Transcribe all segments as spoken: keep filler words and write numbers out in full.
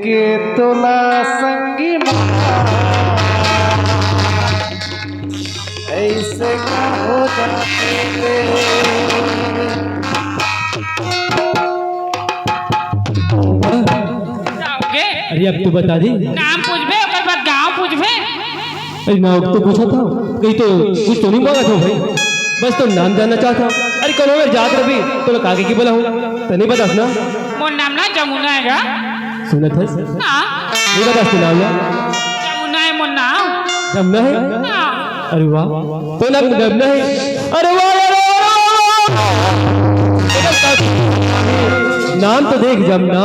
के तोला संगी मा, ऐसे का हो जाथे। का होगे? अरे, अब तो बता दे। नाम पूछबे, ओकर बाद गाँव पूछबे। अरे, नाम तो पूछा था, कहीं तो कुछ तो नहीं मांगा था भाई, बस तो नाम जानना चाहता। अरे, कल मेर जात रही, तो लोग आगे की बोला हूँ, तो नहीं बतास ना। मोर नाम ना जमुना हे गा। सुनत हस? हाँ। नहीं बतास ना नाम ना। जमुना हे मोर नाम। जमुना हे? हाँ। अरे वाह, तो नाम जमुना हे। अरे वाह यार, वाह, वाह, वाह, वाह। नाम तो देख जमुना।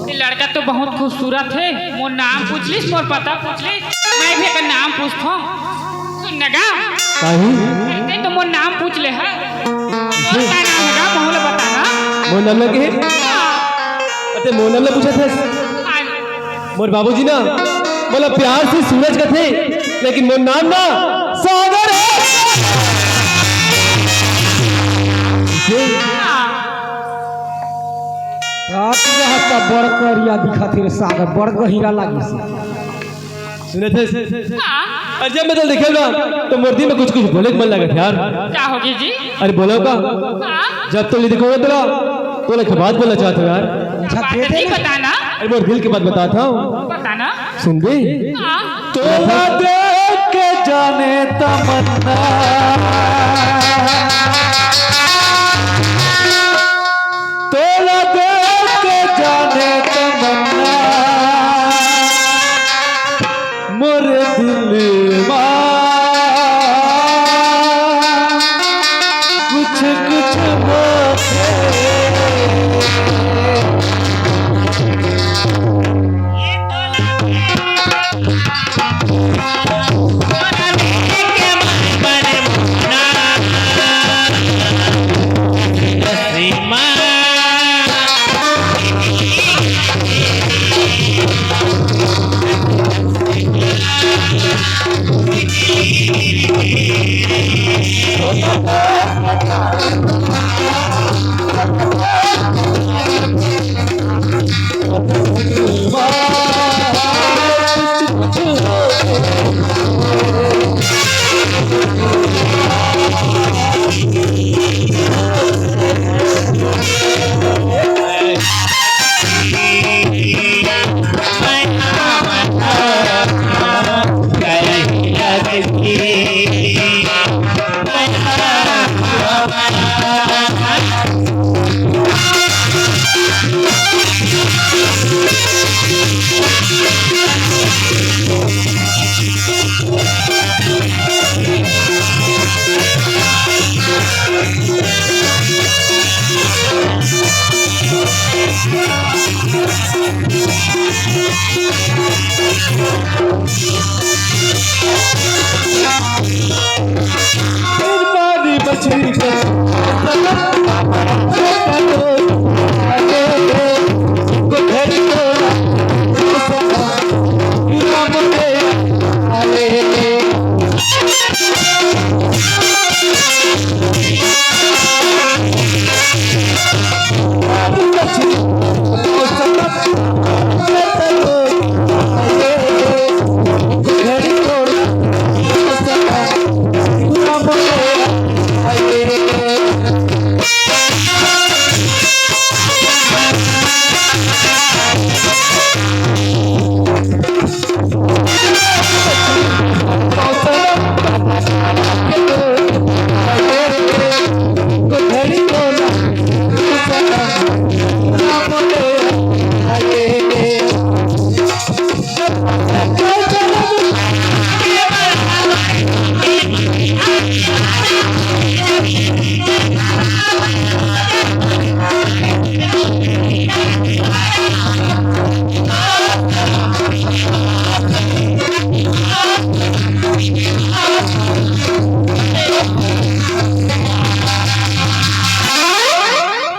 ये लड़का तो बहुत खूबसूरत हे। मोर नाम पूछ लिस, मोर पता पूछ लिस, मैं भी एकर नाम पूछथों। सुन न गा। काहे? ते तो मोर नाम पूछ ले हे। मोर का नाम हे गा, मोला बता ना। मोर नाम ल के? हाँ। अते मोर नाम ल पूछत हस? हाँ। मोर बाबूजी ना मोला प्यार से सूरज कथे, लेकिन मोर नाम ना सागर हे। हाँ। रात में हत्ता बड़ करिया दिखत हे रे सागर, बड़ गहिरा लागिस। सुनत हस? हाँ। अरे, जब मैं तोला देखेंव ना, तो मोर दिल में कुछ कुछ बोले के मन लगत हे यार। का होगे जी? अरे, बोलव का? हाँ। जब तोला देखंव ना तोला, तोला एक बात बोलना चाहत हंव यार। अच्छा, बात दे दे नहीं ना। बता ना। अरे, मोर दिल के बात बतात हंव। बता ना। सुनबे? हाँ। तोला देख के जाने तमन्ना, तोला देख के जाने तमन्ना, मोर दिल मा कुछ कुछ होथे।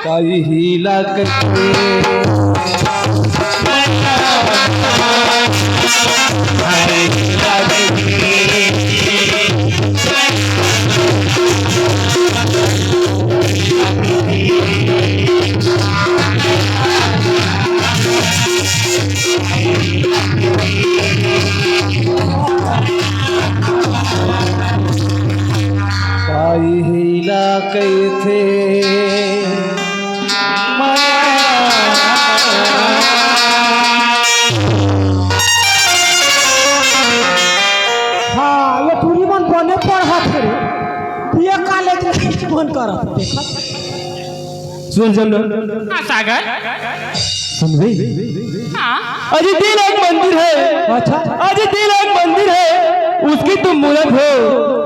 काई हीला करके काई हेला कहिथे माया। हाँ, ये टूरी मन बने पढ़त हे रे। बीए कॉलेज में मन करत हे, देखत। सुन जब ना। हाँ, सागर। सुनबे? हाँ। अजी दिल एक मंदिर है। अच्छा। अजी दिल एक मंदिर है, उसकी तुम मूरत हो।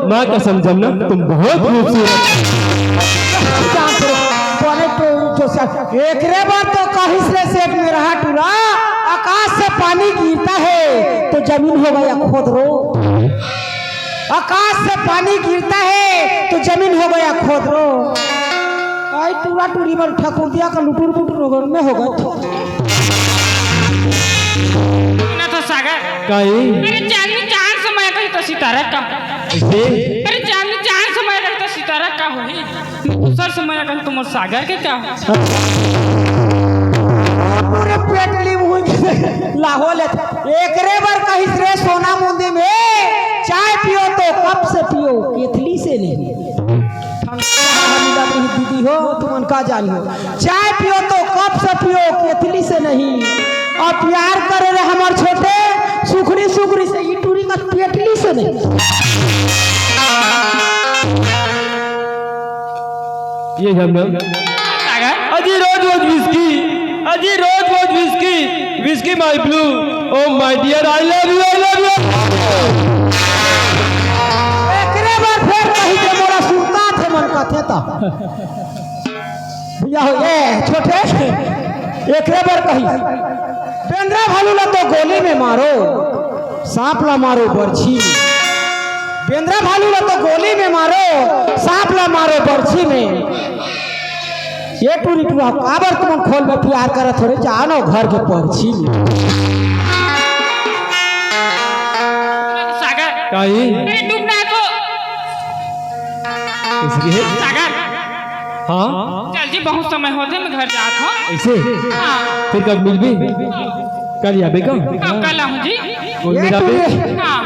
माँ कसम जब ना, तुम बहुत खूबसूरत। बने तो जो सा-, एकरे बर तो कहिस रे सेठ मेरहा टूरा, आकाश से पानी गिरता है तो जमीन हो गया खोदरो। आकाश से पानी गिरता है तो जमीन हो गया खोदरो। आई टूरा टूरी मन ठकुरदिया का लुटुर पुटुर हो गए, मैं हो गए। ना तो सागर। काई? अरे चांदनी चांद समय कही तो सितारा का। ऐसे? अरे चांदनी चांद समय कही तो सितारा का होही। दूसर समय कही तो मोर सागर के का? पूरे पेट ली मुंह लाहौल है। एकरे बर कहिस रे सोना मुंदी में, चाय पियो तो कप से पियो, केतली से नहीं। ठंडा चाय मिला रही दीदी हो, तुमन का जानी हो। चाय पियो तो कप से पियो, केतली से नहीं। और प्यार करे रे हमार छोटे, सुखड़ी सुखड़ी से, ई टूरी का पेटली से नहीं। ये हम ना। सागर। अजी रोज रोज विस्की, अजी रोज रोज whisky, whisky my blue, oh my dear, I love you, I love you. एकरे बर फेर कही के मोला सुरता थे मन कथे ता। भैया हो, ए, छोटे, एकरे बर कही। बेंदरा भालू ला तो गोली में मारो, सांप ला मारो बरछी में। बेंदरा भालू ला तो गोली में मारो, सांप ला मारो बरछी में। ये टूरी टूरा, काबर तुमन खोल में प्यार करत हो रे, जानो घर के परछी में। सागर। काई? अरे डूबना है तो। इसलिए? सागर। हाँ? चल जी, बहुत समय होथे, मैं घर जात हूँ। ऐसे? हाँ। फिर कब मिलबी? कल आबे का? हाँ, कल आऊँ जी। बोल ये मेरा तू बे? ये हाँ।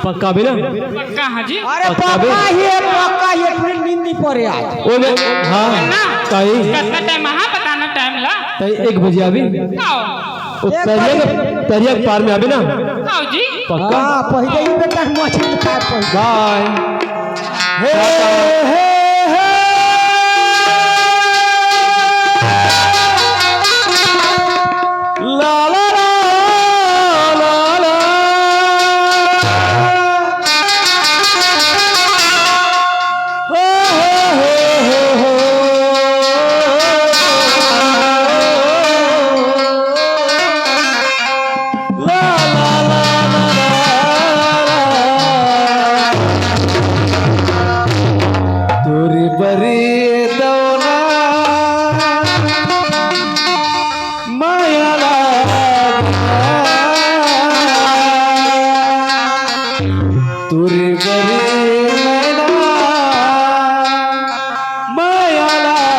पक्का बे ना? पक्का हाँ जी। अरे पक्का बे? पक्का ही है, पक्का ये, फिर नींद नहीं पड़े आज। ओ मैं, हाँ। ना। काई? कितना टाइम, हाँ, बताना टाइम ला। तई एक बजे आबी? आओ। ओ एक तरिया बजे। के, तरिया के पार में आबे ना? आओ जी। पक्का? हाँ, पहिले ही बेटा मछली खाए पहिले। बाय। हे, हे, हे। ला, ला, ला, ला, ला। हो, हो, हो, हो, हो। ला, ला, ला, ला, ला, ला। तोरी बरी दौना माया लागना। तोरे बरे नैना माया लागना।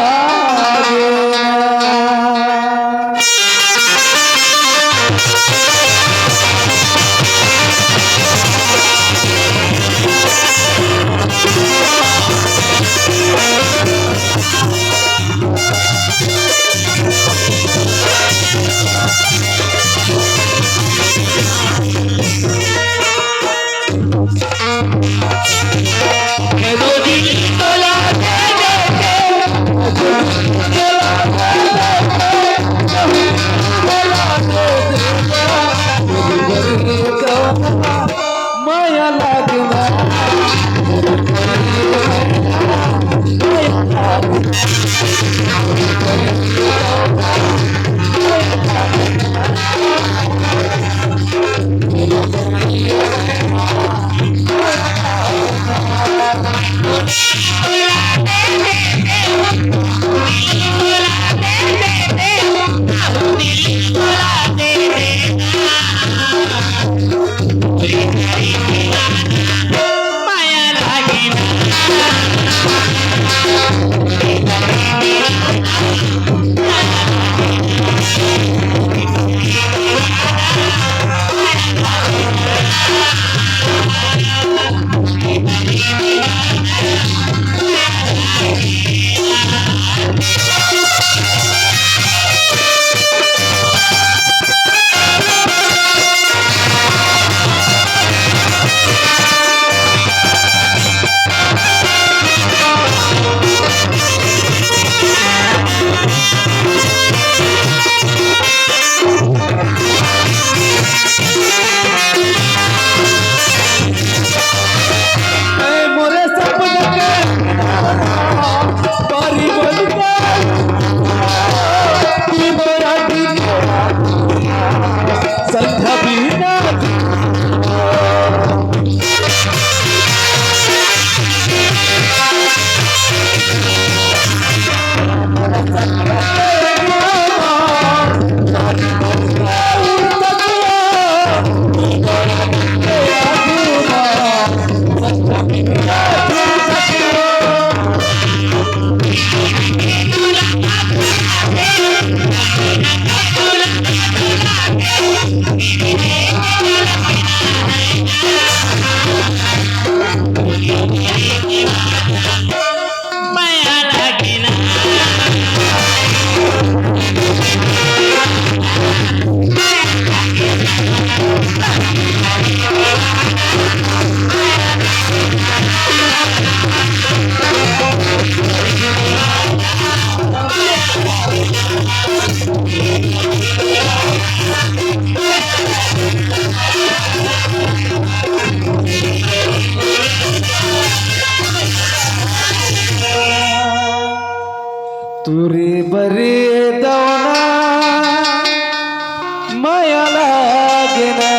लागना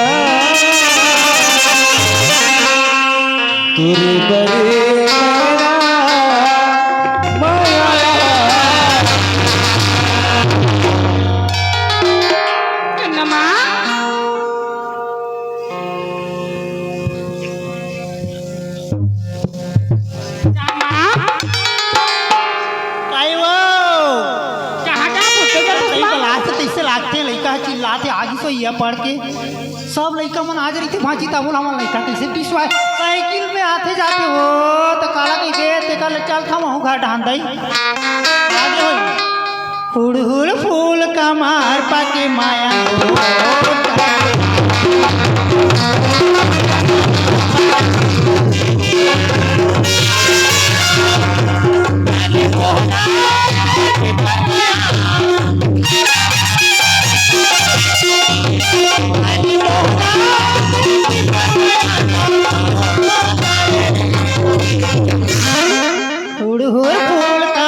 तोरे बड़े नैना माया। चंदमा। चंदमा। काई वो? कहाँ, कहाँ पूछते जाते कई हो? क्लास से तैसे लागते लइका ह चिल्लाते आगी सो ये पढ़ के। सब लइका मन आज रहिथे भांची ताबो ल हमन लइका कइसे पिसवाए? साइकिल में आथे जाथे हो, त काला कहिथे, "तेकर ले चल था महू घर डाहन दई।" आगे होई। हुड़हुड़ फूल कमार पाके माया हो। हुड़हुड़ फूल का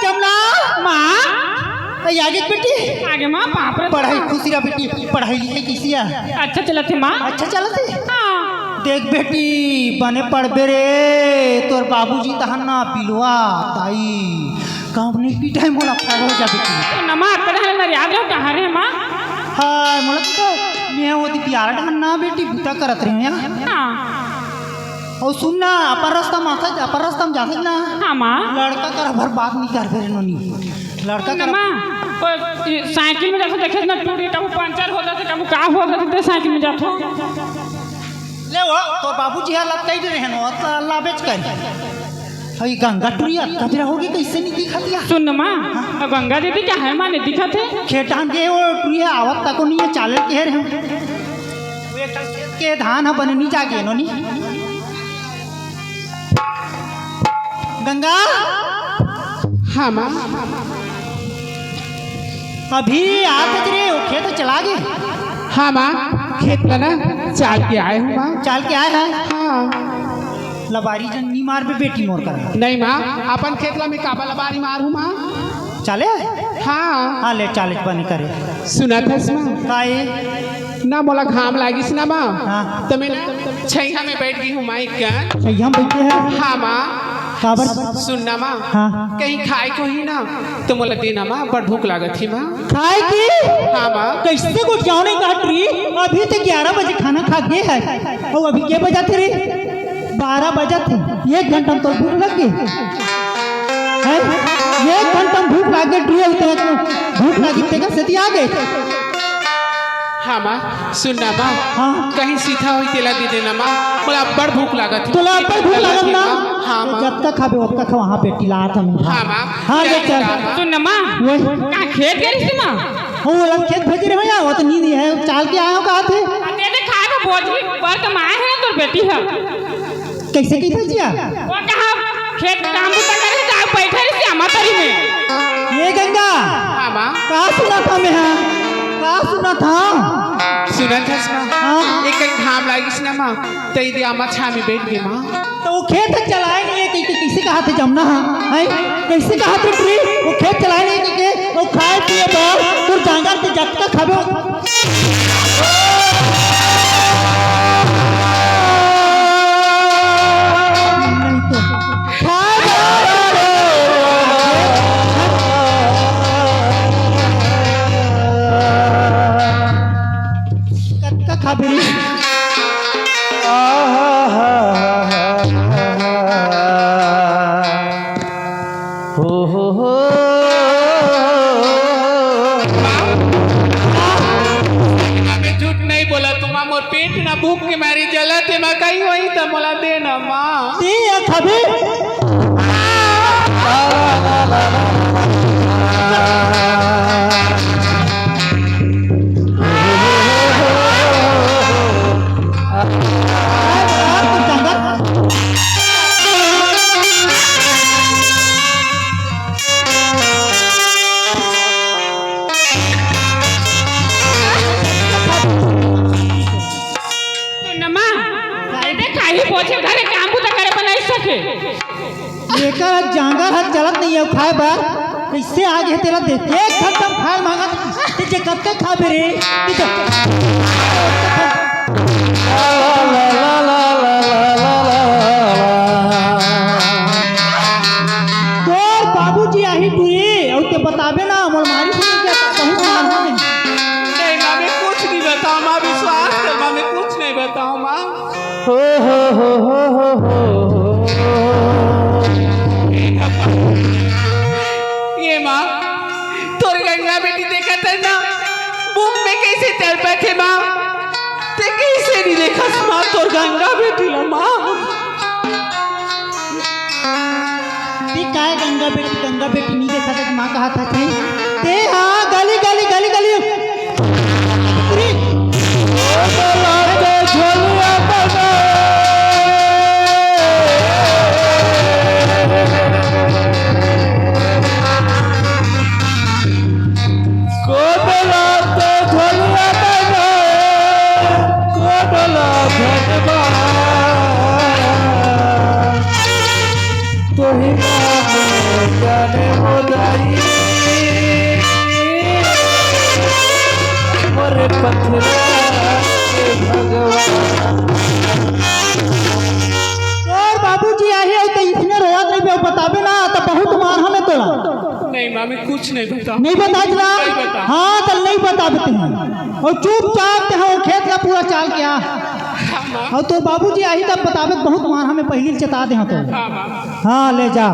जमला। माँ। ए, आगे बेटी। आगे माँ, बाप रे। पढ़ाई खुशी रहा बेटी, पढ़ाई लिखाई किसी आ? अच्छा चलत हे माँ। अच्छा चलत हे? हाँ। देख बेटी, बने पढ़बे रे, तोर बाबूजी तहन ना पिलवा ताई, काम नहीं पिटाई मोला फायदा हो जा बेटी। तो नमा अतका हले ना याद रहो कहाँ रे माँ? हाँ, मोला तो मैं वो दी प्यारा ढंग ना बेटी बूता करत रहे हो यहाँ। हाँ। अउ सुन ना, अपन रास्ता में आथस, अपन रास्ता में जाथस ना। हाँ, माँ। लड़का करा भर बात नहीं करबे रे नोनी। लड़का सुन ना, करा माँ, कोई साइकिल में जाथस, देखे ना, टूटी, कभू पंचर हो जाथे, कभू का हो जाथे, ते साइकिल में जाथस। ले वो, तोर बाबूजी ह लटकाई दे रहे न, वो तो अल्लाह बेच कर। अई गंगा टुरी अतका बेरा होगे, कइसे नहीं दिखत या? सुन ना, माँ, हाँ? अब गंगा दीदी क्या है, माँ, नहीं दिखत हे? खेत डाहन गे वो टुरी ह, आवत तको नहीं हे, चाले के हे रे हम। के धान ह बने नी जागे नोनी। गंगा। हाँ माँ। अभी आत रे, वो खेत चला गे। हाँ माँ, खेत ला ना चाल के आए हूँ माँ। चाल के आए हैं? हाँ। लबारी जन नी मारबे बेटी मोर करा। नहीं माँ, अपन खेत ला मैं काबर लबारी मार हूँ माँ। चाले? हाँ। हाँ, ले, चाले बने करे। सुनत हस माँ? काए? ना, मोला घाम लागिस ना माँ, हाँ। त मैं ना छइहा में बैठ गे हूँ माँ, एक कन। छइहा में बैठे हे? हाँ माँ। काबर? सुन ना माँ, हाँ। कहीं खाए को ही ना, त मोला दे ना माँ, बड़ भूख लागत हे माँ। खाए की? हाँ माँ। कइसे गोठियाव नहीं काट रही? अभी तो ग्यारह बजे खाना खा गे हे, अउ अभी के बजाथे रे? बारह बजत हे, एक घंटा में तोर भूख लग गे। हैं? एक घंटा में भूख लागे, डुए उतरे तो भूख लागी, तेकर सेती आ गे। हाँ माँ, सुन ना माँ, हाँ। कहीं सीधा होई तेला दे देना माँ, मोला अब्बड़ भूख लागत हे। तोला अब्बड़ भूख लागत ना? हाँ माँ। जतका खाबे ओतका खा, वहाँ पे टिलात हम। हाँ माँ। हाँ, ले चल। सुन ना माँ, वही। कहाँ खेत गे रहिस माँ? हाँ, वो लोग खेत भेजे रहे भैया, वो तो नींद हे, चाल के आए हो कहा थे? तेरे खाए में बोझ भी बर कमाए हे ना तोर बेटी हे। कइसे कहिथे जिया? वो कहा खेत काम बूता करे, जाओ बैठे रही श्यामा तरी में। ये गंगा, हाँ माँ। का सुनत हँव मैं हा? का सुनत हँव? सुनत हस माँ? हाँ। एक कन घाम लागिस ना माँ, तई दे आमा छाँह में बइठ गे माँ। त ओ खेत ह चलाय नइ हे, कइसे, कइसे कहाथे जमना ह? हैं? कइसे कहाथे टुरी? ओ खेत चलाय नइ हे कहिके, ओ खाय पिए बर तोर जांगर ते जतका खाबे। नहीं तो। खाय बर। कतका खाबे रे? हो, हो, हो। मैं झूठ नहीं बोला, तुमा मोर पेट ना भूख के मारे जलत हे, मैं कहीं वहीं त मोला दे ना माँ। ते या खाबे। सुन ना माँ, अरे खाही पोछे घरे काम बुता करे बनाई सके। एकर जांगर ह चलत नइ हे खाय बर, कइसे आगे हे तेला देख। एक घंटा खाय मांगत, ते जे कब तक खाबे रे? ते जे तोर बाबूजी आही टुरी, अउ ते बताबे ना, मोर मारी सुन के बहुत मार होने। नहीं माँ, मैं कुछ नहीं बताऊँ माँ, विश्वास कर माँ, मैं कुछ नहीं बताऊँ माँ। हो, हो, हो, हो, हो, हो। ये माँ, तोर गंगा बेटी देखत हे ना, भूख में कइसे तड़पत हे माँ, ते कइसे नहीं देखस माँ तोर गंगा बेटी ला माँ? ते काय गंगा बेटी, गंगा बेटी नहीं देखा था, माँ कहा था कहीं। ते हाँ, गली, गली, गली, गली। अरे। तोही नाम जाने मोदाई, मोरे पथरा के भगवान। तोर बाबूजी आही अउ ते इसने रोवत रहिबे, बताबे ना, त बहुत मार हमें तोला। नहीं माँ, मैं कुछ नहीं बताऊँ। नहीं बताबे ना? नहीं बताऊँ। हाँ, त नहीं बताबे ते। अउ चुपचाप ते हो खेत ला पूरा चाल के आ। हाँ माँ। अउ तोर बाबूजी आही तब बताबे, बहुत मार हमें पहली चेता दे हाँ तो। हाँ माँ। हाँ, ले जा।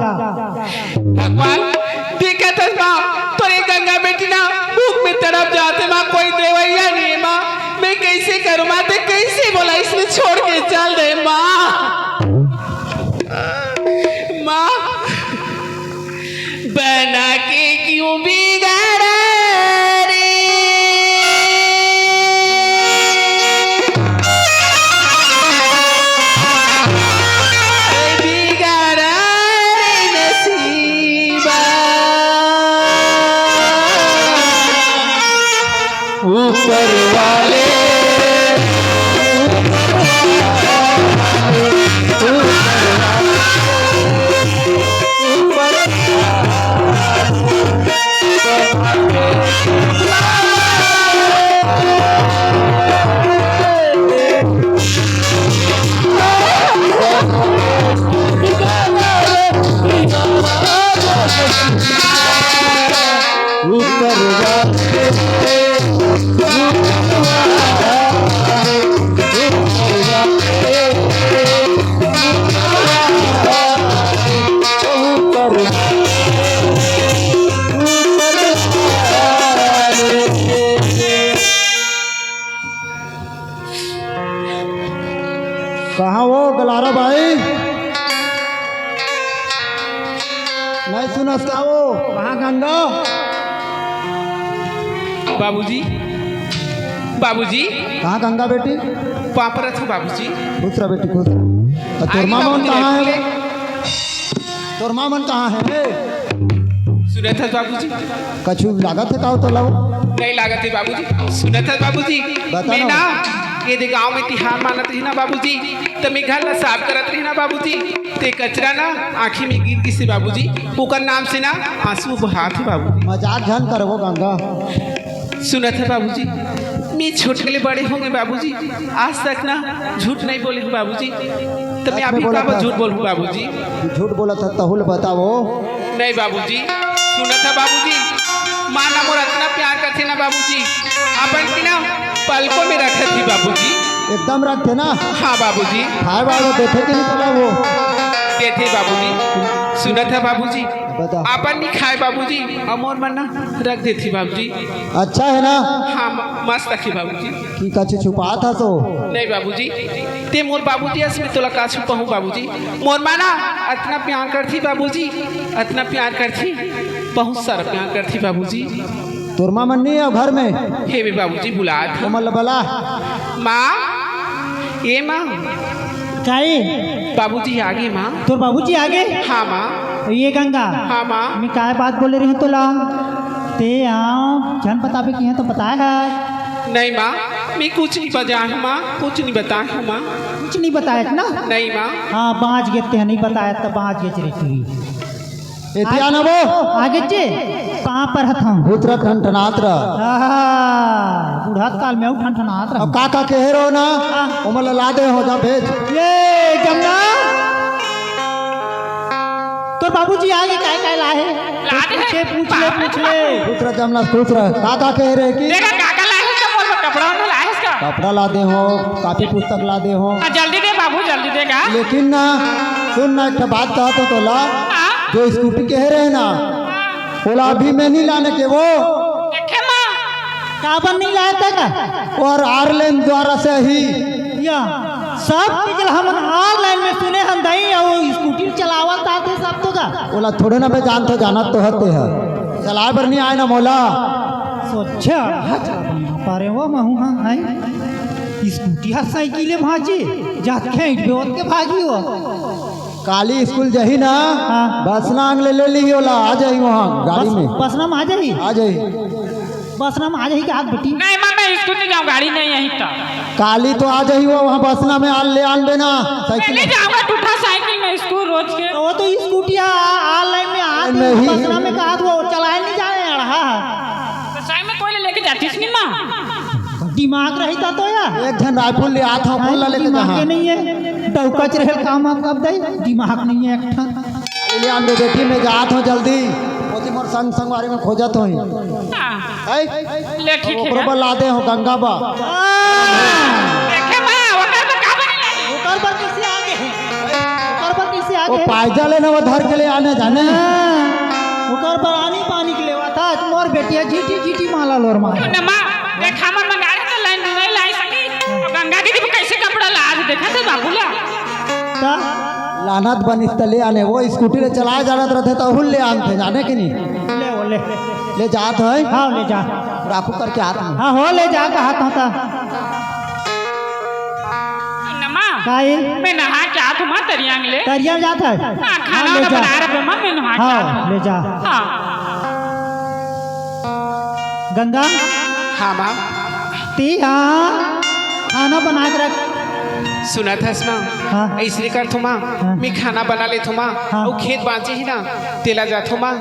भगवान, देखत हस माँ, तोरे गंगा बेटी ना भूख में तड़प जात हे माँ, कोई देवइया नहीं हे माँ, मैं कइसे करूँ माँ, ते कइसे बोला इसने छोड़ के चल दे माँ। माँ, बना के क्यों बिगाड़ा रे? बिगाड़ा रे नसीबा। ऊपर वाले, ऊपर वाले, ऊपर वाले। कहाँ वो गलारा भाई? नहीं सुनस का वो? कहाँ गंगा? बाबूजी, बाबूजी। कहाँ गंगा बेटी? पाँव परत हँव बाबूजी। खुश रह बेटी, खुश रह। तोर माँ मन कहाँ हे? तोर माँ मन कहाँ हे? सुनत हस बाबूजी? कछु लागत हे का तोला वो? नहीं लागत हे बाबूजी। सुनत हस बाबूजी? बता मैं ना। ना, ये दे गांव में तिहार मानत रही ना बाबूजी, त मैं घर ला साफ करत रही ना बाबूजी, ते कचरा ना आँखी में गिर गिस हे बाबूजी, ओकर नाम से ना आंसू बहात हे बाबूजी। मजाक झन करबो गंगा। सुनत हस बाबूजी, मैं छोटे ले बड़े होंगे बाबूजी, आज तक ना झूठ नहीं बोले हूँ बाबूजी, त मैं सच में अभी बोलत का हस? झूठ बोलूँ बाबूजी? तू झूठ बोलत हस तहू ल बताओ। नहीं बाबूजी, सुनत हस बाबूजी, माँ ना मोर अतना प्यार करथे ना बाबूजी, अपन के ना पलकों में रखत ही बाबूजी। एकदम रखथे ना? हाँ बाबूजी। खाए वाला देथे कि नहीं तोला वो? देथे बाबूजी। सुनत हस बाबूजी, बता। अपन नहीं खाए बाबूजी, अउ मोर मन ना रख देथे बाबूजी। अच्छा हे ना? हाँ, म-, मस्त हे बाबूजी। कि कछु छुपात हस ओ? नहीं बाबूजी, ते मोर बाबूजी अस, मैं तोला का छुपाहूँ बाबूजी? मोर माँ ना अतना प्यार करथे बाबूजी, अतना प्यार करथे, बहुत सारा प्यार करथे बाबूजी। तोर माँ मन नहीं हे घर में? हे बे बाबूजी, बुलात हे। ओमन ला बला। माँ, ए माँ। काई? बाबूजी आगे माँ। तोर बाबूजी आगे? हाँ माँ। ये गंगा। हाँ माँ। मैं काय बात बोले रही हूँ तोला? ते हाँ झन बताबे कि हाँ तो बताए हे। नहीं माँ, मैं कुछ नहीं बजाए हूँ माँ, कुछ नहीं बताए हूँ माँ। कुछ नहीं बताए ना? नहीं माँ। हाँ, बाँच गे ते, नहीं बताए त बाँच गे रे तू। एती आ ना वो। आगे जे, कहाँ पर हथम? भूत रह ठनठनात रह। आहा, बुढ़त काल में अउ ठनठनात रह। अब का का कहे रहो ना, हाँ। ओमन ला दे हो जा भेज। ये जमुना, तोर बाबूजी आगे काय काय लाहे? लाहे। पूछ ले, पूछ ले, पूछ ले। खुश रह जमुना, खुश रह। का का कहे रहे कि? देखा का का लाहे, सब मोर बर कपड़ा ओढ़ा लाहे इसका। कपड़ा ला दे हो, कापी पुस्तक ला दे हो। हाँ, जल्दी दे बाबू, जल्दी देगा। लेकिन ना, सुन ना, एक ठो बात कहत हो तोला। हाँ। जो स्कूटी कहे रहे ना, हाँ। ओला अभी में नहीं लाने के वो। देखे माँ। काबर नहीं लाए तक? और आर लेन द्वारा से ही। या, सब चीज ला हमन ऑनलाइन में सुने हन दई, अउ स्कूटी चलावत आथे सब तो का। ओला थोड़े ना मैं जानत हो, जानत तो हते है। चलाए बर नहीं आए ना मोला। सोचा, हाँ, चला पारे वो महू हाँ, हैं? स्कूटी हा साइकिल ले भाजी, जात खेंच बेवत के भागी हो। काली स्कूल जही ना, हाँ। बसना अंग ले, ले ली ओला, आ जाही वहाँ गाड़ी बस, में। बसना में आ जाही? आ जाही। बसना में आ जाही के हाथ बेटी? नहीं माँ, मैं स्कूल नहीं जाऊँ, गाड़ी नहीं यहीं तो। काली तो आ जाही वो वहाँ बसना में, आ ले आन देना मैं साइकिल। नहीं जाऊँगा टूटा साइकिल में स्कूल रोज के। तो वो तो स्कूटी आ, आ, ऑनलाइन में आ, नहीं। बसना में कहा तो वो चलाए नहीं जाने यार, हाँ। तो सही में कोई ले लेके जातीस नहीं माँ। दिमाग रही था तो यार। एक झन रायपुर ले आत हूँ, कौन ला लेके दिमाग जहाँ? के नहीं है, डौकच रहे काम आप कब दे, दिमाग नहीं है एक ठन। ले आन दे बेटी, मैं जात हूँ जल्दी। ओती मोर संग संगवारी में खोजत होही। हाँ। है? ले ठीक है। ओकरो बर ला दे हो गंगा बा। देखे बा, ओकर बर का बने लागी? ओकर बर कैसे आगे है? ओकर बर कैसे आगे वो है? पायजा ले ना वो धर के ले आने जाने। हाँ, ओकर बर आनी पानी के लेवा था, आज मोर बेटिया जीटी जीटी माला लोर मार। क्यों न माँ, देख हमर मंगाड़े तो लाइन नहीं लाई सकी। अब गंगा दीदी को कैसे कपड़ा ला, आज देखा था बाबू ला। ता? लानत बनिस त ले आने, वो स्कूटी ले चलाए जानत रहते तो हुल ले आनते, जाने कि नहीं? ले वो ले। ले जात है? हाँ, ले जा। राखू करके हाथ में। हाँ, हो ले जा, कहा था, था। नमा, काई? मैं नहा के आत हूँ, माँ, तरिया में ले। तरिया में जात है? हाँ, खाना हाँ, ले वाना जा। बना रहे, माँ, मैं नहा के हाँ, आत हूँ। ले जा। हाँ। गंगा? हाँ, माँ। ती हाँ, खाना बना के रख। सुनत हस माँ? हाँ। ऐसने करथो माँ, हाँ। मैं खाना बना लेथो माँ, हाँ। अउ खेत बाँचे ही ना, तेला जाथो माँ,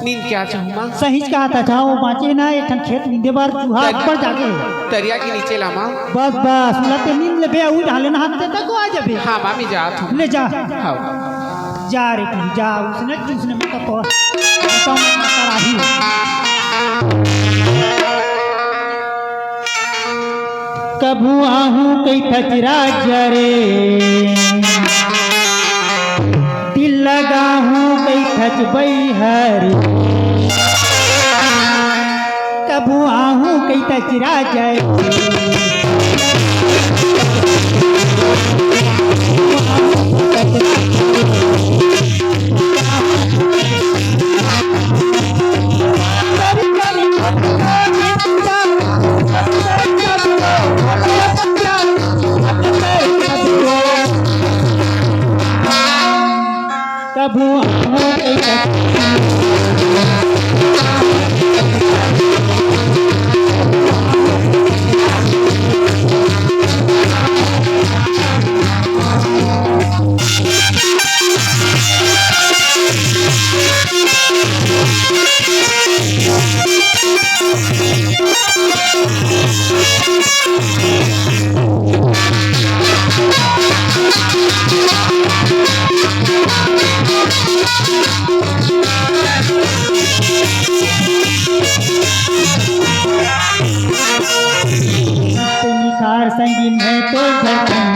नींद के आ जाहूँ माँ। सहीच कहा था, जाओ बाँचे ना, एक ठन खेत नींदे बर चूहा तर-, अब्बड़ जागे हे। तरिया के नीचे ला माँ। बस, बस, उला ते नींद लेबे, अउ ढाले ना हाथ देता को आ जाबे। हाँ माँ, मैं जात हूँ। ले जा। हाँ। जा रे तू, जा, उसने, उसने मत तो, तो मत कराही। कभू आहूँ कहिथच राजा रे, दिल लगाहूँ कहिथच बइहा रे। कभू आहूँ कहिथच राजा रे। कभू निखार संगी मैं तो धड़कन।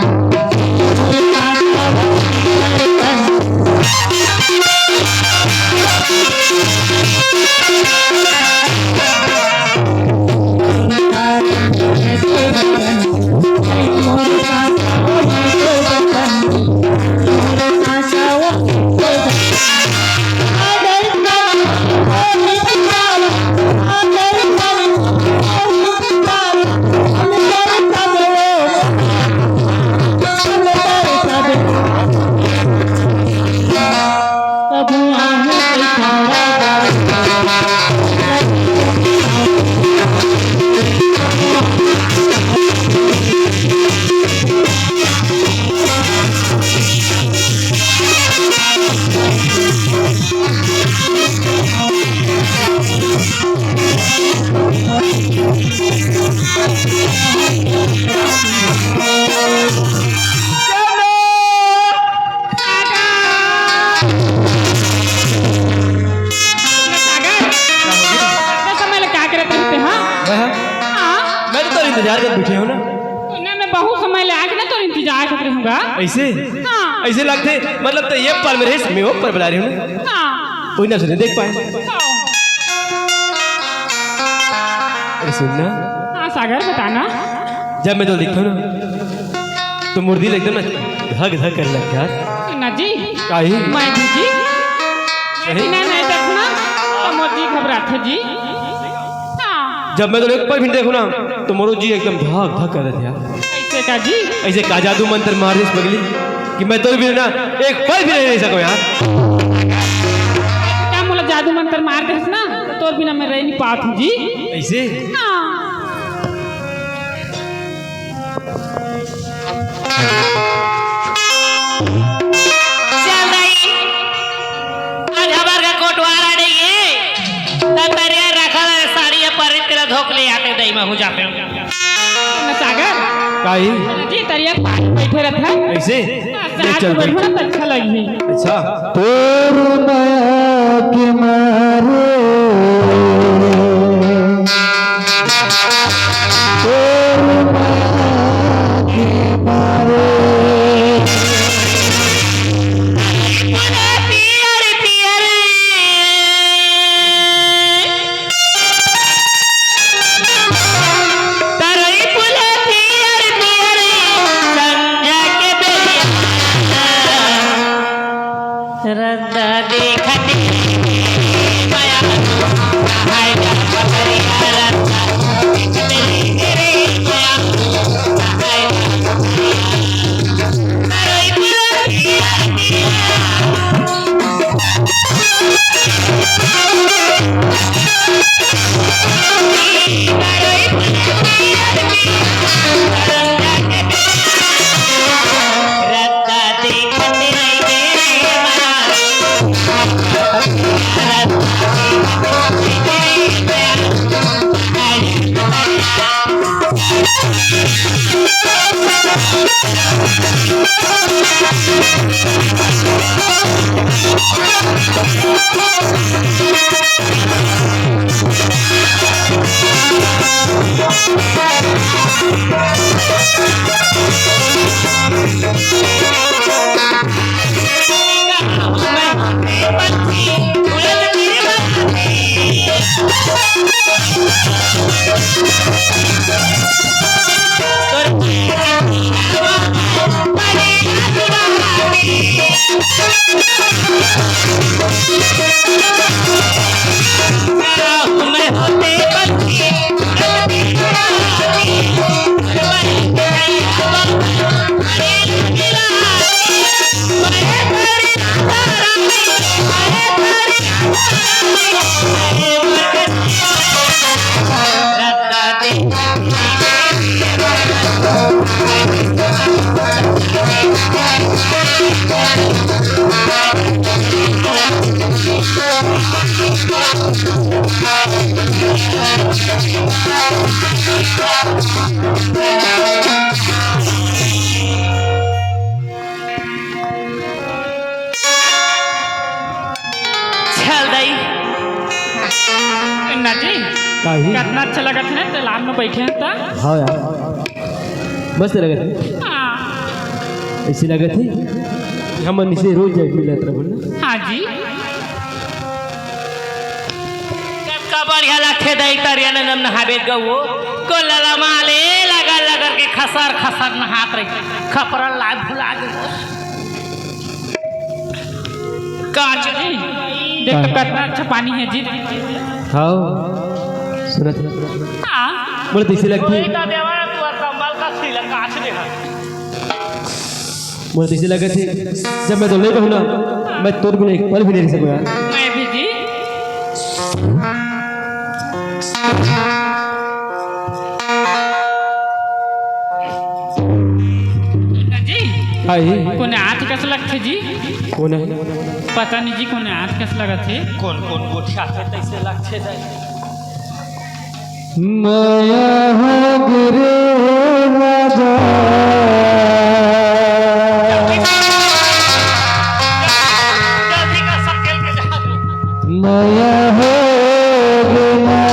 सागर, इतना समय ले का करत रहिस तें, हाँ? मैं, हाँ? हाँ? मैं तो तोर इंतजार करत बैठे हूँ ना। ना, मैं बहुत समय ले आज ना तोर इंतजार करत रहूँगा। ऐसे? हाँ। ऐसे लगथे, मतलब तें ये पार में रहिस, मैं वो पार बला रहे हूँ ना। हाँ। वही ना सुने, देख पाए। हाँ। अरे सुन ना। हाँ सागर, बता ना। जब मैं तोला देखथों ना, तो मोर दिल एकदम धक धक करे लगथे यार। ना जी। काहे? मैं भी जी। सही? मैं नहीं देखना, तो मोर जी घबराथे जी। हाँ। जब मैं तोला एक पल भी नहीं देखूँ ना, तो मोरो जी एकदम धक धक करत हे यार। ऐसे का जी? ऐसे का जादू मंत्र मार दिस पगली कि मैं तोर बिना ना एक पल भी नहीं रह सकूँ यार। का मोला जादू मंत्र मार देस ना, तो तोर बिना मैं रह नहीं पात हूँ जी। ऐसे? हाँ। चल दाई, आज हमर घर कोटवार आ रही है, त तरिया रखल है, साड़ी या परीन तेला धोक ले आते दाई, मैं हूँ जाते हूँ। सागर। काई? जी, तरिया पानी बैठे रहता है। ऐसे? हाँ, ले साथ चल में बैठ। बैठो ना, तो अच्छा लगी। अच्छा। तोर मया के मारे, तोर मया के मारे। तरई फूले पियर पियर संझा के बेरिया। रद्दा देखत माया हाय का पतरिया रद्दा देखत रे माया हाय का पतरिया। तरई फूले पियर पियर बैठे हैं ता? हाँ यार, मस्त लगत हे। हाँ। ऐसे लगत हे हमन इसे रोज जाए मिलत रहू ना। हाँ जी। कतका बढ़िया लगथे दई तरिया नंदम नहाबे गऊ। को ललमा ले लगल लगल के खसर खसर नहात रही। खपरल लाए भुला दे। कांच जी, देख तो कतना अच्छा पानी हे जी। हाँ, सुनत हे। हाँ। मोला तइसे लगथे। कोई तो देवा तू कंबल का सीला कांच दे। मोला तइसे लगथे, जब मैं तो नहीं कहूँ ना, मैं तोर बिना एक पल भी नहीं रह सकूँ यार। मैं भी जी। जी। हाय। कोन आत कस लगथे जी? कोन हे? पता नहीं जी, कोन आत कस लगथे। कोन कोन गोठियाथे तइसे लगथे दाई। मया हो गे रे राजा। जल्दी कर, सब खेल के जा। मया हो गे ना।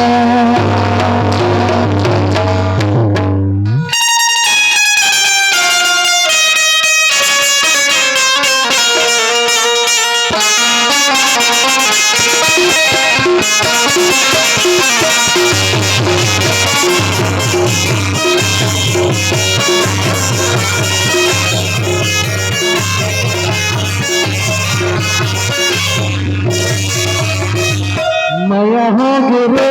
मया हो गे रे,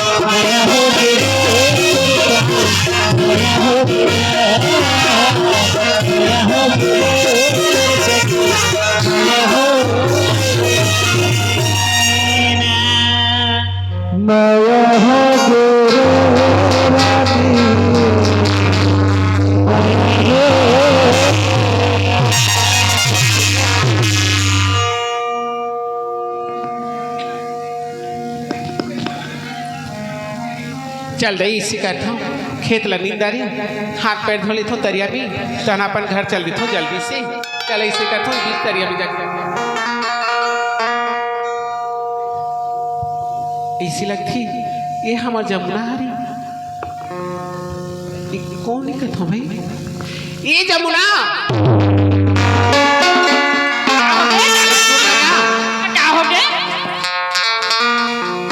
मया हो गे रे, मया हो गे रे। चल दई, इसी करथों, खेत ल नींद डारी, हाथ पैर धो लेथों तरिया में, तहन अपन घर चल देथों जल्दी से। चल, इसी करथों, बीच तरिया में जाके। इसी लगथी, ये हमर जमुना हरी। कौन दिखत हो भाई? ये जमुना। का होगे?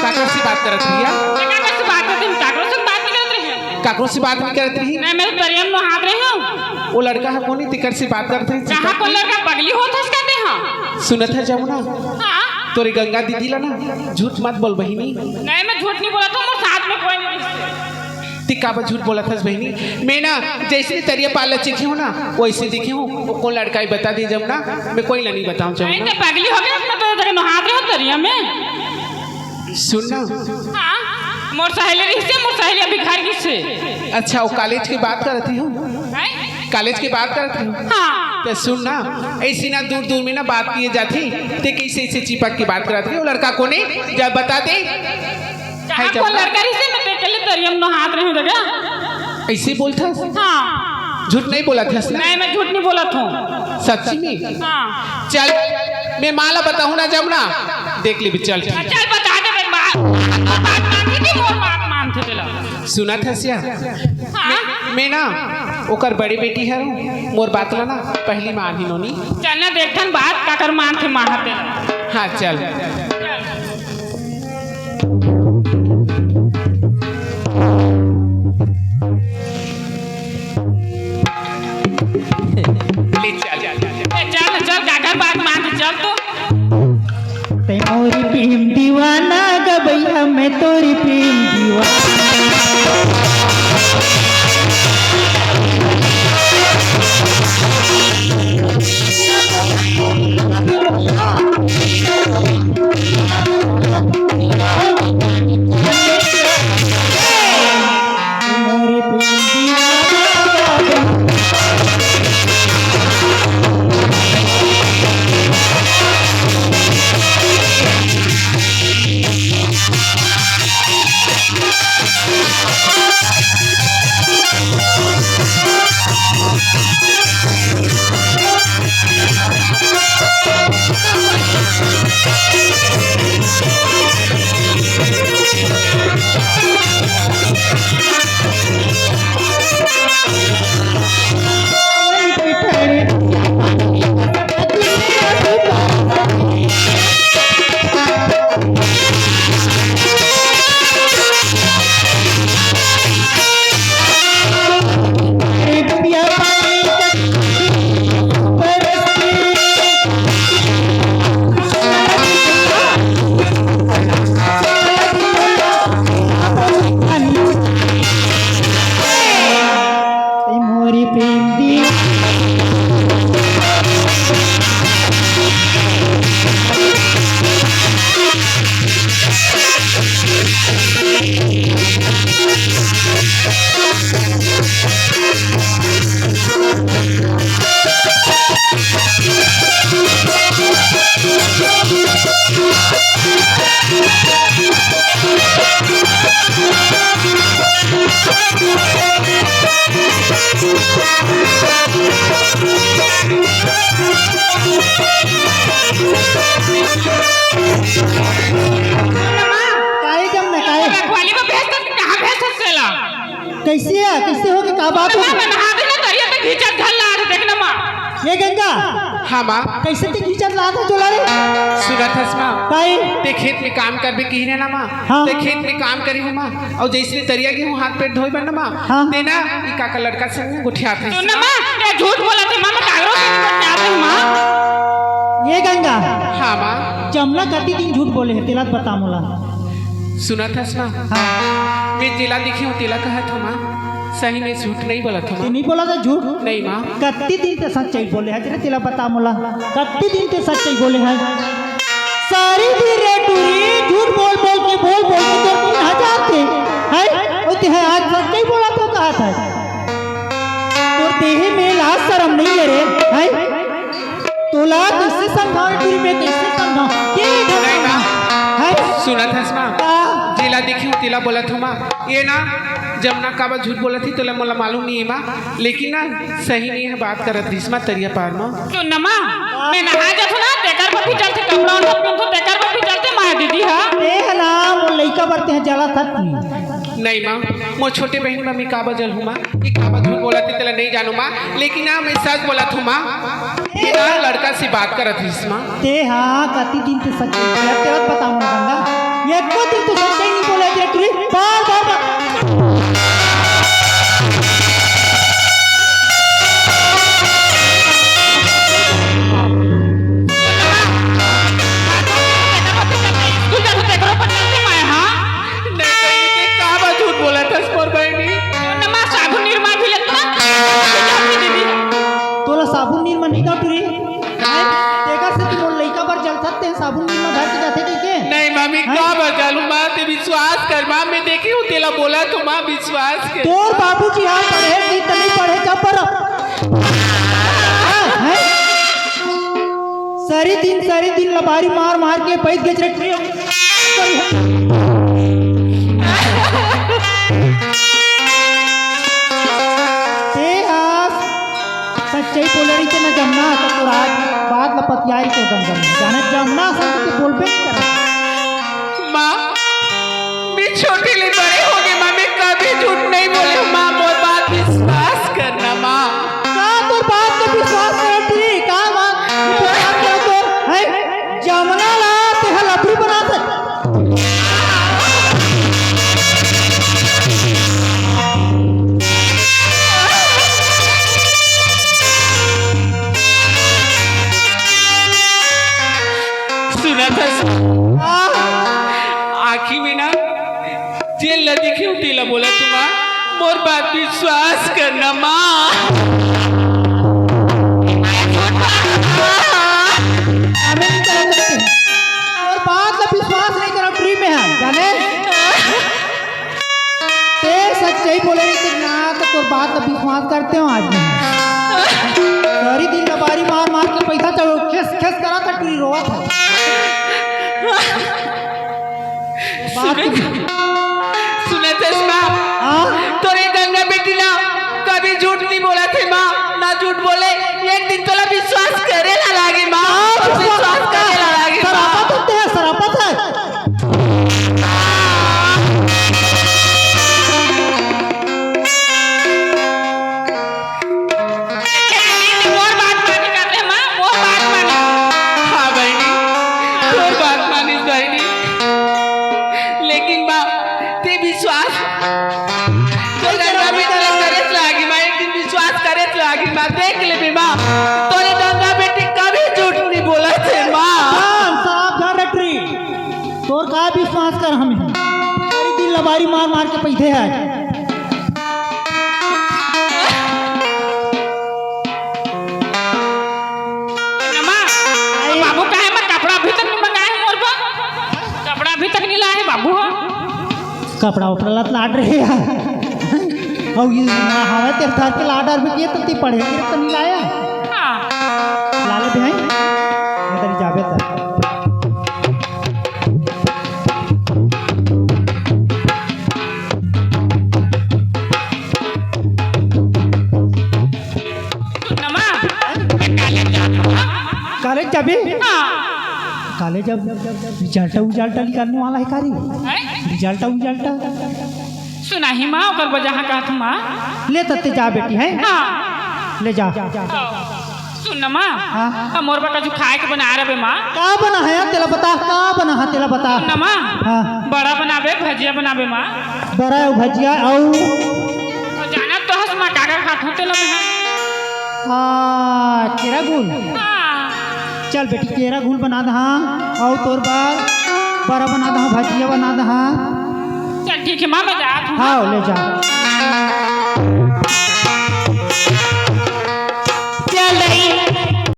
काकरो से बात करत रही है? काकरो से बात करत रही? काकरो से बात नहीं करत रही। काकरो से बात नहीं करत रही? नहीं, मैं तो तरिया में नहात रही हूँ। वो लड़का है कौन, तेकर से बात करत रही? कहाँ कौन लड़का, पगली होत हस का ते? हाँ। सुनत है जमुना? हाँ। तोरे गंगा दीदी ला ना, झूठ मत बोल बहिनी। नहीं, मैं झूठ नहीं बोलत हूँ, मोर साथ में कोई नहीं। ती काबर झूठ बोलत हस बहिनी? मैं ना जैसे तरिया पार ला चीखे हूँ ना, वैसे दिखे हूँ। वो कौन लड़का है बता दे जमुना, मैं कोई ला नहीं बताऊँ नहीं जमुना। तो पगली हो गई, मैं तो तेरे नहात रहे हो तरिया में। सुन ना। हाँ, मोर सहेली रही से, मोर सहेली अभी घर गई से। अच्छा, वो कॉलेज की बात करत ही हो? हैं? कॉलेज की बात करत ही हो? हाँ। तो सुन ना, ऐसी ना दूर दूर में ना बात किए जाती, ते कैसे ऐसे चिपक के बात करत ही? वो लड़का कौन है, जब बता दे। कहाँ है कौन जमुना? लड़का रही से, मैं तेरे के लिए तरिया में नहात रहे हूँ जगह। ऐसे बोलत हस? हाँ। झूठ नहीं बोलत हस ना? नहीं, मैं झूठ नहीं बोलत हूँ। सच्ची में? हाँ। चल, मैं माँ ला बताहूँ ना जमुना, देख लेबे, चल ठीक। हाँ, चल बता दे, मैं बात, बात मानथे कि मोर बात मानथे तेला? सुनत हस या? हाँ। मैं, मैं ना ओकर बड़ी बेटी हूँ, मोर बात ला ना पहली मान ही नोनी। चल ना देखथन बात काकर मानथे माँ हा तेला। हाँ, चल। ले चल। ए, चल, चल, काकर बात मान, चल तो। तै मोरी प्रेम दीवाना गबैया, मैं तोरी प्रेम दीवाना। काहे जम न काहे? रखवाली में भेज दे, कहाँ भेज सकते ला? कैसे है? कैसे हो गए? का बात हो? मैं नहा देना, तरिया तक घींचत घल ला रहे, देखना माँ। ये गंगा। हाँ माँ। कैसे ते घींचत ला था चोला रे? सुनत हस माँ। काहे? ते खेत में काम करबे कही रहे ना माँ। हाँ। ते खेत में काम करी हूँ माँ। और जैसे तरिया गई हूँ हाथ पैर धोए बर ना माँ। हाँ। ते ना ई काका लड़का संग गोठियात रही। सुन ना माँ, ये झूठ बोला थे माँ, मैं कागरों से नहीं गोठियात रही माँ। ये गंगा। हाँ माँ। जमुना कति दिन झूठ बोले है, तेला बता मोला। सुनत हस माँ? हाँ। मैं जेला देखी हूँ, तेला कहत हूँ माँ। सही में झूठ नहीं बोलत हूँ ते माँ। नहीं बोला था झूठ? नहीं माँ। कत्ती दिन ते सच्चाई बोले है, तेरे तेला बता मोला। कत्ती दिन ते सच्चाई बोले है। सारी भी रे टूरी, झूठ बोल बोल के, बोल बोल के तोर तीन हजार थे। है? ओ ते है, आज सच्चाई बोला तो कहा था। तोर देह में लाज शरम नहीं है रे, है? तोला कैसे समझाओ, दिल में कैसे समझाओ? के नहीं समझाओ? माँ। हैं? सुनत हस माँ? का? जेला देखी हूँ, तेला बोलत हूँ माँ। ये ना, जमुना काबर झूठ बोलत ही, तोला मोला मालूम नहीं है माँ। लेकिन ना, सही नहीं है बात करत रहिस माँ, तरिया पार माँ। सुन ना माँ, मैं नहा जाथो ना, तेकर बर भी चलते, कपड़ा ओढ़ा पहनथो, तेकर बर भी चलते, माँ दीदी हा। ए हला, वो लइका बर ते जला थत नहीं। नहीं माँ, मोर छोटे बहिन मा मैं काबर जलहूँ माँ, ये काबर झूठ बोलत हे तेला नहीं जानों माँ, लेकिन हाँ मैं सच बोलत हूँ माँ। ये ना लड़का से बात करत रहिस माँ। ते हा कति दिन ते सच्चाई बोलत, तेला बताओ ना गंगा, एको दिन तो सच्चाई नहीं बोलत रे टुरी, बार बार बार। स्कूल जाथों तेकरो पर चलते मैं, हाँ? नहीं, नहीं, ते काबर झूठ बोलत हस मोर बहिनी? नमा साबुन निरमा भी लेत ना। दीदी। तोला साबुन निरमा नहीं दो टुरी। हैं? तेकर से तू मोर लइका बर जलथस ते साबुन निरमा धर के जाथे कहिके? नहीं माँ, मैं हैं? काबर जलहूँ माँ, ते विश्वास कर माँ, मैं देखे हूँ तेला बोलत हूँ माँ, विश्वास कर। तोर बाबूजी हा पढ़े नहीं त नहीं पढ़े, जब पर हैं? सरी दिन, सरी दिन लबारी मार मार के पैद गेच रखी हो। ते आज सच्चाई बोले रही ते ना जमना, तो तोर आज बात ला पतियारी को गंगा में। जाने जमना असन तो बोलबे नहीं करे। माँ, मैं छोटे ले बड़े हो गए माँ, मैं कभी झूठ नहीं बोले हूँ माँ, मोर बात विश्वास करना माँ। का तोर बात को विश्वास करत रही? का माँ? विश्वास करत तो है? जमना ला तेहा लफड़ी बनात हे। सुनत हस? आँखी में ना जेन ला दिखे हूँ, तेला बोलत हूँ माँ, मोर बात विश्वास करना माँ। अबे नहीं करत हूँ। तोर बात ला विश्वास नहीं करत हूँ, टुरी में हा, जाने? ते सच्चाई बोले रही कि ना, तो तोर बात ला विश्वास करते हो आज नहीं। सारी दिन लबारी मार मार के पैसा चढ़ो, खेस खेस करा था, टुरी रोवत हे। बात सुनत, सुनत हस माँ? हाँ? तोरे गंगा बेटी ना कभी झूठ नहीं बोलत हे माँ, ना झूठ बोले। एक दिन तोला विश्वास करे ला लागे माँ, हाँ, विश्वास करे ला लागे माँ। सरापत होते हैं, सरापत है। मोर बात माने कर ले माँ, मोर बात माने। हाँ बहिनी, तोर बात मानिस बहिनी। लेकिन माँ, ते विश्वास, तोर गंगा बेटी ला करेच लागी माँ, एक दिन विश्वास करेच लागी माँ, देख लेबे माँ, तोरे गंगा बेटी कभी झूठ नहीं बोलत हे माँ। हाँ, सावधान रह टुरी। तोर का विश्वास कर हमें? सारी दिन लबारी मार मार के पैदे हे। नमा, बाबू काहे मैं कपड़ा अभी तक नहीं मंगाए हे मोर बर? कपड़ा अभी तक नहीं लाए हे बाबू हो। कपड़ा उपड़ा लत लाड रहे यार। अउ ये ना हवे तेरे धर के लाड आर भी किए तो ती पढ़े के तो नहीं लाया। हाँ। लाले भी हैं? इधर ही जाबे तर। नमा, कॉलेज जाबे? हाँ। कॉलेज अब रिजल्ट उजल्ट निकलने वाला है का रे? हैं? रिजल्ट उजल्ट। सुनाही माँ, ओकर वजह कहत हूँ माँ। ले तत्ते जा बेटी, हैं? हाँ। ले जा। सुन न माँ, हाँ? अब मोर बर कुछ खाए के बना रहे माँ। का बना है तेला बता, का बना है तेला बता। सुन न माँ, हाँ। बड़ा बनाबे, भजिया बनाबे माँ। बड़ा अउ भजिया अउ। अउ जानत तो हस माँ, का का खात हूँ तेला मैं। हाँ, केरा गुल। हाँ। चल बेटी, केरा घुल बना दहा, अउ तोर बर बरा बना दहा, भजिया बना दहा। चल ठीक है माँ, मैं जात हूँ। हाँ, ले जा।